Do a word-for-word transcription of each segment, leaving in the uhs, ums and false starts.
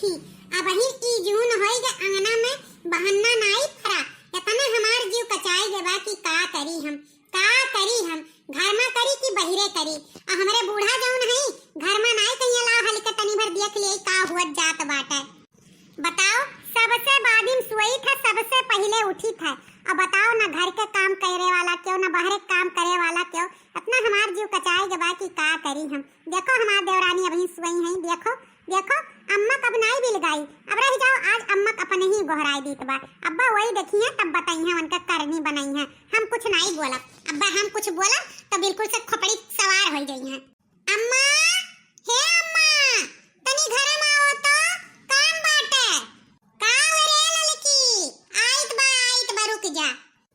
थी। अबहिन ई जून होई गे, अंगना में बहन्ना नाई फरा। एतना हमार जीव कचाई गे बा कि का करी हम, का करी हम, घर में करी कि बहिरे करी। आ हमरे बूढ़ा जौन हई, घर में नाई कहिया लाव हलिके तनी भर देख लेई का हुअत जात बाटे। बताओ, सबसे बादिम सोई था, सबसे पहिले उठी था। अब बताओ, ना घर के काम करे वाला केउ, ना बहरे के काम करे वाला केउ। एतना हमार जीव कचाई गे बा कि का करी हम। देखो, हमार देवरानी अबहिन सोई हई, देखो, देखो, अम्मा कब नाई बिलगाई। अब रह जाओ, आज अम्मा क अपने ही गोहराई दीत बा। अब्बा वही देखिहैं, तब बतइहैं, उनका करनी बनइहैं। हम कुछ नाई बोलब। अब्बा हम कुछ बोलब तो बिल्कुल से खोपड़ी सवार होइ जइहैं। अम्मा, हे अम्मा, तनी घरे में आओ तो, काम बाटे। का हो रे ललकी? आइत बा, आइत बा, रुक जा।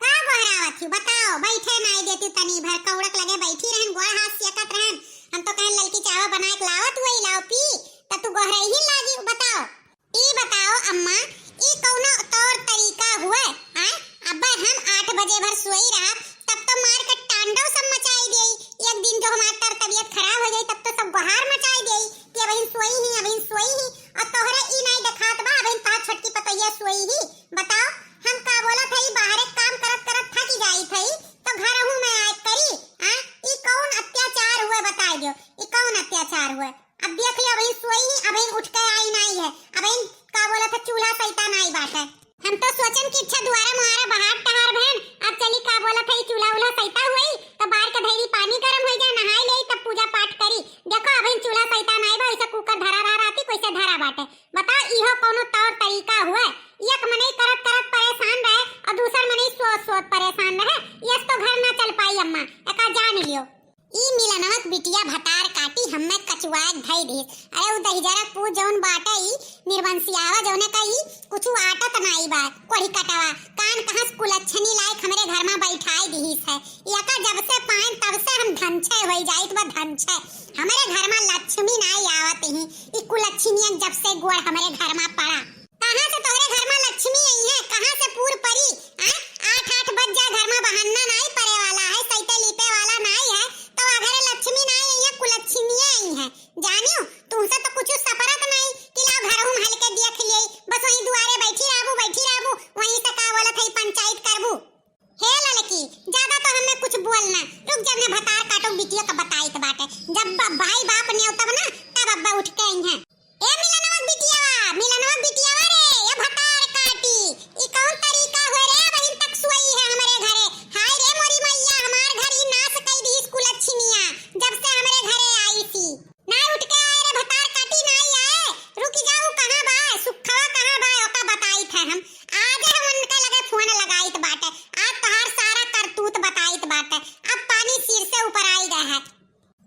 का गोहरावत ही? बताओ, बैठे नाई देती तनी भर, कौड़क लगे बैठी रहन, गोड़ हाथ सेकत रहन। हम तो कहन ललकी चावा बनाए के लावत हुई, लाओ पी, तब तू गोहराई ही लागी, बताओ। ई बताओ अम्मा, ई कौनो तौर तरीका हुए, हैं? अब्बे हम आठ बजे भर सोई रहा, तब तो मार के तांडव सब मचाई देई। एक दिन जो हमार तर तबीयत खराब हो जाई, तब तो सब गोहार मचाई देई कि अबहिन सोई ही, अबहिन सोई ही। और तोहरे ई नाई देखात बा, अबहिन तोहार छोटकी पतोहिया सोई ही। बताओ, हम का बोलत हई, बाहरे काम करत करत थकी जाइत हई, तो घरहू में आए करी, हैं? ई कौन अत्याचार हुए, बताई दियो, ई कौन अत्याचार हुए? अब देख लियो, अबहिन सोई ही, अबहिन उठ के आई नाई है, अबहिन का बोलत है, चूल्हा सैता नाई बाटे। हम तो सोचन कि अच्छा दुआरा मुहारा बहार टहार भेन, अब चली का बोलत है, ई चूल्हा उल्हा सैता हुई, तो बाहर के धैली पानी गरम हो जाए, नहाई ले, तब पूजा पाठ करी। देखो, अबहिन चूल्हा सैता नाई बा, ऐसे कुकर धरा रहा रहती, कैसे धरा बाटे। बताओ, इहो कौनो तौर तरीका हुए? एक मनई करत करत परेशान रहे और दूसर मनई सोच सोच परेशान रहे, यस तो घर ना चल पाई अम्मा, एका जान लियो। ई मिलनवा क बिटिया भतार काटी हम्मे कचुआए धई दिहिस। अरे उ दहिजरा पूत जौन बाटे ई निर्बंसियावा जौने का ई कुछु आटत नाई बा। कोढ़ी कटवा कान कहाँ से कुलच्छनी लायक हमरे घर में बैठाए दिहिस है। एका जब से पाएन तब से हम धनछय होई जाइत बा धनछय। हमरे घर में लक्ष्मी नाई आवत ही। ई कुलच्छनियन जब से गोड़ हमरे घर में पड़ा। कहाँ से तोहरे घर में लक्ष्मी आई है? कहाँ से पूर परी? आय? आठ आठ बज जा, घर में बहन्ना नाई परे वाला है, सैते लीपे वाला नाई है, तो आ घरे लक्ष्मी नाई आई है, कुलच्छनिये आई है। जानियो, तुमसे तो कुछ सपरत नाई कि लाओ घर हम हल के देख लिये, बस वहीं दुआरे बैठी रहबू, बैठी रहबू, वहीं से का बोलत है पंचायत करबू। हे ललकी, ज्यादा तो हमें कुछ बोल ना, रुक जब ने भतार काटो बिटिया का बताइत बाटे, जब ब-, भाई बाप नेवतब ना, तब अब्बा उठ के आई हैं। ए मिलनवा बिटियावा, मिलनवा बिटियावा रे, ए भतार काटी, ई कौन तरीका हुए रे, बहिन तक सोई है हमरे घरे। हाय रे मोरी मैया, हमार घर ई नाश कई दी कुलच्छिनिया, जब से हमरे घरे आई सी। ना उठ के आए रे भतार काटी, ना ही आए। रुकी जाऊ, कहाँ बा? सुखवा कहाँ बा? ओका बताइत है हम। आज हम उनके लगे फोन लगाइत बाटे। आज तोहार सारा करतूत बताइत बाटे। अब पानी सिर से ऊपर आई गए है।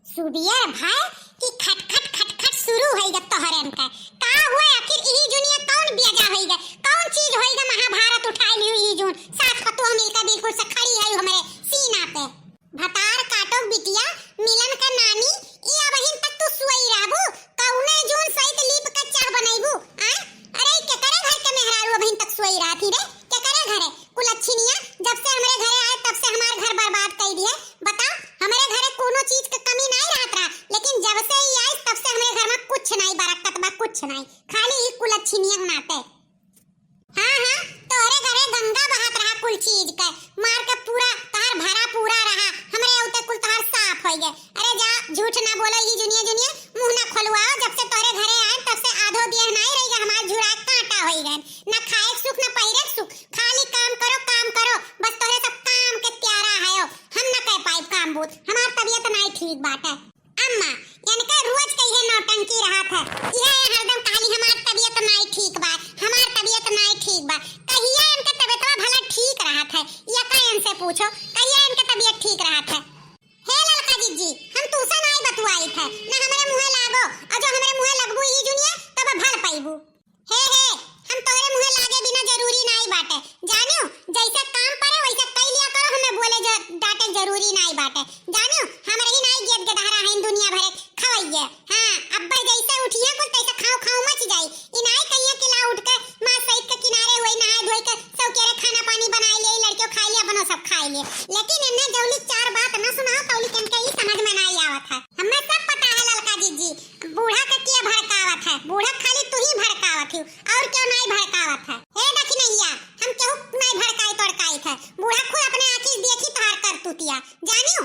सुबियर भाई कि खटखट खटखट शुरू होई गए तोहरन का। का हुए आखिर इही जुनिया कौन बेजा होई गए? कौन चीज होई गए महाभारत उठाई लियो इही जुन? सास पतोह मिलकर बिल्कुल से खड़ी है हमरे सीना पे। भतार काटो बिटिया, मिलन का नानी, ई अबहिन तक तू सोई रहबू? कौने जून सहित लीप के चाह बनैबू? आय? अरे, ई केकरे घर के मेहरारू अबहिन तक सोई रहत ही रे? केकरे घरे? कुलच्छिनिया, जब से हमरे घरे आए, तब से हमार घर बर्बाद कई दिए। बताओ, हमरे घरे कोनो चीज के कमी नाई रहत रहा, लेकिन जब से ई आइस, तब से हमरे घर में कुछ नाई बरकत बा, कुछ नाई। खाली ई कुलच्छिनिया नाते। हाँ, हाँ, तोहरे घरे गंगा बहत रहा कुल चीज के, मार के पूरा तोहार भरा पूरा रहा, हमरे उते कुल तोहार साफ होई गए। अरे जा, झूठ ना बोलो, ई जुनिया जुनिया, मुंह ना खोलवाओ, जब से तोहरे घरे आए, तब से आधो देह नाई रही गए, हमार झुराए कांटा होई गए, ना खाए के सुख, ना पहिरे के सुख, खाली काम करो, काम करो, बस तोहरे सब काम के प्यारा है हो, हम ना कह पाइब काम बूत, हमार तबीयत नाई ठीक बाटे। अम्मा, इनका रोज के इहे नौटंकी रहत है। इहे हरदम कहली, "हमार तबीयत नाई ठीक बा, हमार तबीयत नाई ठीक बा।" कहिया इनका तबीयतवा भला ठीक रहत है? या का इनसे पूछो, कहिया इनका तबीयत ठीक रहत है? हे ललका जिज्जी, हम तूसे नाई बतुआइत है, ना हमरे मुँहे लागो, और जो हमरे मुँहे लगबू ई जुनिया, तब भल पइबू। हे, हे, हम तोहरे मुँहे लागे बिना जरूरी नाई बाटे। जानियो, जैसे काम पड़े वैसे कई लिया करो, हमें बोले ज-, डांटे जरूरी नाई बाटे। जानियो, हमरे ही नाई गेद गेदहरा हैं दुनिया भरे खवैये। हाँ, अब्बे जैसे उठिए कुल तैसे खाओ खाओ मच जाई। ई नाई कहिए कि ला उठ के माँ सहित के किनारे हुई, नहाए धोए के सौकेरे खाना पानी बनाए लिए, लड़कियों खाए लिए, अपनो सब खाए लिए। लेकिन इन्हें जौली चार बात न सुनाओ, तौली इनके ई समझ में नाई आवत है। हमें सब पता है ललका जिज्जी, बूढ़ा के किया भड़कावत है, बूढ़ा खाली तू ही भड़कावत कुतिया, जानियो।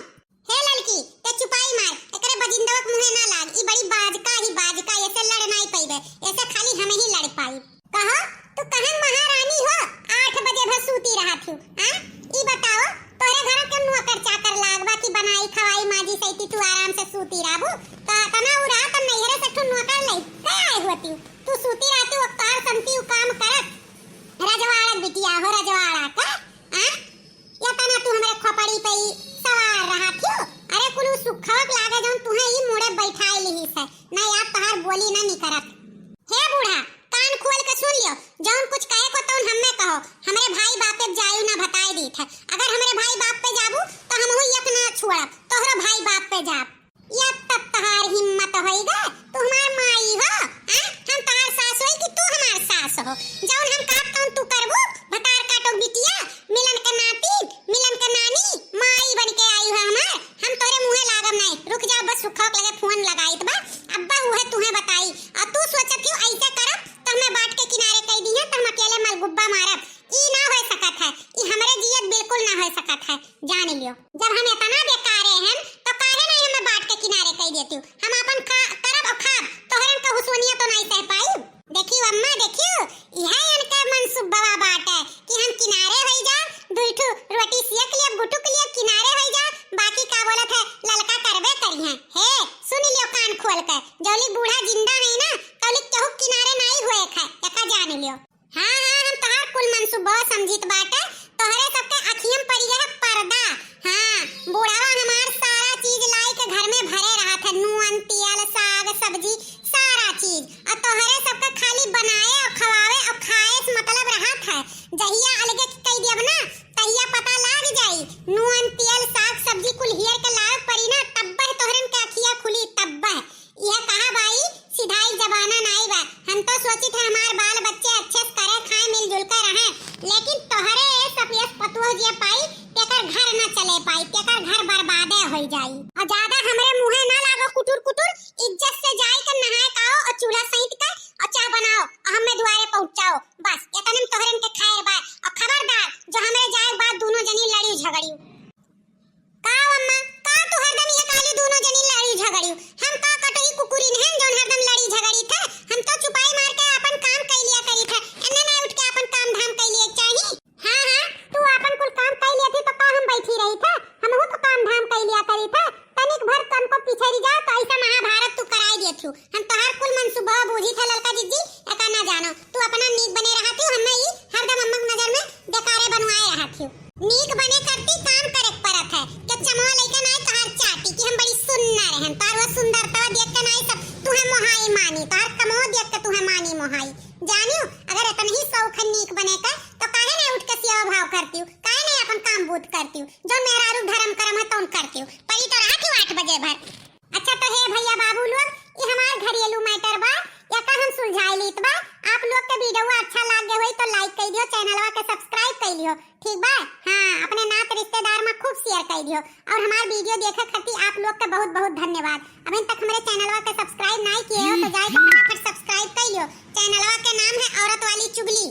हे ललकी, ते चुपाई मार, एकरे बजिंदवा के मुँहे ना लाग, ई बड़ी बाजका ही बाजका, एसे लड़ नाई पइबे, एसे खाली हम ही लड़ पाई। कहो, तू कहन महारानी हो, आठ बजे भर सूती रहत हू, हाँ? ई बताओ, तोरे घर के नौकर चाकर लाग बा कि बनाई खवाई माजी सैती तू आराम से सूती रहबू? तो अतना उरा तो नैहरे से ठू नौकर ले, ले आए होती। तू सूती रहती, वो कार संती उ काम करत। रजवाड़ा बिटिया हो, रजवाड़ा का, हाँ? या तना तू हमरे खोपड़ी पे ई सवार रहत हू? अरे कुल उ सुखवक लागे जौन तुहे ई मुड़े बैठाए लिहिस है, ना यार तोहार बोली ना निकरत। हे बूढ़ा, कान खोल के सुन लियो, जौन कुछ कहे को तौन हम्मे कहो। हमरे भाई बाप पे जायू ना भताए दीत है। अगर हमरे भाई बाप पे जाबू तो हमहू यक ना छोड़ब, तोहरो भाई बाप पे जाब। या तब तहार हिम्मत होइगा, तू हमार माई हो, हैं? हम तहार सास होई कि तू हमार सास हो? जौन हम कहब तौन तू करबू? भतार काटो बिटिया, मिलन के नाती, मिलन के नानी, माई बन के आई हो हमार। हम तोरे मुँहे लागब नहीं। रुक जाओ, बस सुखवा के लगे फोन लगाइत बा, अब्बा उहे तुहे बताई। और तू सोचत हूँ ऐसे करब तो हमें बांट के किनारे कई दी है, तो हम अकेले मलगुब्बा मारब। ई ना हो सकत है, ई हमरे जियत बिल्कुल ना हो सकत है, जान लियो। जब हम इतना बेकारे हैं तो काहे नहीं हमें बांट के किनारे कई देती हूँ? हम अपन खा करब और खाब, तोहरन का हुसुनिया तो नहीं सह पाई। देखियो अम्मा, देखियो, इहे इनके मनसुब्बवा बाटे कि हम किनारे होई जा, दुई ठो रोटी सेक लियब, गुटुक लियब, किनारे होई जा, बाकी का बोलत है, ललका करबे करिहें। हे, सुन लियो कान खोल के, जौली बूढ़ा जिंदा है ना, तौली केहू किनारे नाई होए खाए, एका जान लियो। हाँ, हाँ, हम तोहार कुल मनसुब्बवा समझित बाटे, तोहरे सबके अखियम पड़ी है पर्दा। हाँ, बूढ़वा हमार सारा चीज लाई के घर में भरे रहत है, नून, तेल, साग, सब्जी, सारा चीज। और तोहरे सबके खाली बनाए और खवावे और खाए से मतलब रहत है। जहिया अलगे कई दियब ना, तहिया पता लाग जाई। नून, तेल, साग, सब्जी कुल हियर के लावे पड़ी ना, तब्बे तोहरन के अखिया खुली, तब्बे। यह कहा बाई, सिधाई जमाना नाई बा। हम तो सोचित है हमार बाल बच्चे अच्छे से करे खाए, मिलजुल के रहे, लेकिन तोहरे ये सब यस पतुह जे पाई, तेकर घर न चले पाई, तेकर घर बर्बादे होई जाई। और ज्यादा हमरे मुँहे ना लागो कुटुर कुटुर, इज्जत से जाई के नहाए खाओ और चूल्हा सैंत के और चाह बनाओ और हमें दुआरे पहुँचाओ। बस इतने में तोहरन के खैर बा। और खबरदार जो हमरे जाए के बाद दोनों जनी लड़ी झगड़ी। का अम्मा, का तू हरदम ये काली दोनों जनी लड़ी झगड़ी? हम का कटोरी कुकुरी नहीं जौन हरदम लड़ी झगड़ी थे? हम तो चुपाई मार के अपन काम कई लिया करी थे, एन्ने ना उठ के अपन काम धाम कई लिए चाही। हाँ, हाँ, तू अपन कुल काम कई लिया थी तो का हम बैठी रही थे? हमहू तो काम धाम कई लिया करी थे। तनिक भर तनको पिछड़ी जाओ तो ऐसा महाभारत तू कराई दिए थी। हम तोहार कुल मनसुबा बूझी थे ललका जिज्जी, एका ना जानो। तू अपना नीक बने रहा थी, हमें ई हरदम अम्मा के नजर में बेकारे बनवाए रहा थी। नीक बने करती काम करे के परत है। के चमवा लइका नाई तोहार चाटी कि हम बड़ी सुंदर रहन। तोहार वो सुंदरता देख के नाई सब तुहे मोहाई मानी। तोहार कमो देख के तुहे मानी मोहाई। जानियो, अगर इतन ही शौक है नीक बने का, तो काहे नहीं उठ के सेवा भाव करती हूँ? काहे नहीं अपन काम बूत करती हूँ? जो मेहरारू धर्म करम है, तौन करती हूँ। परी तो रहा थी आठ बजे भर। अच्छा तो हे भैया बाबू लोग, ये हमार घरेलू matter बा, एका हम सुलझाई लीत बा। आप लोग के video अच्छा लाग गए होई तो like कई दियो, channelवा के subscribe कई लियो, ठीक बा? हाँ, अपने नात रिश्तेदार में खूब share कई दियो। और हमार video देखे खातिर आप लोग के बहुत बहुत धन्यवाद। अभी तक हमारे channelवा के subscribe नहीं किए हो तो जाए के फटाफट subscribe कई लियो। Channelवा के नाम है औरत वाली चुगली।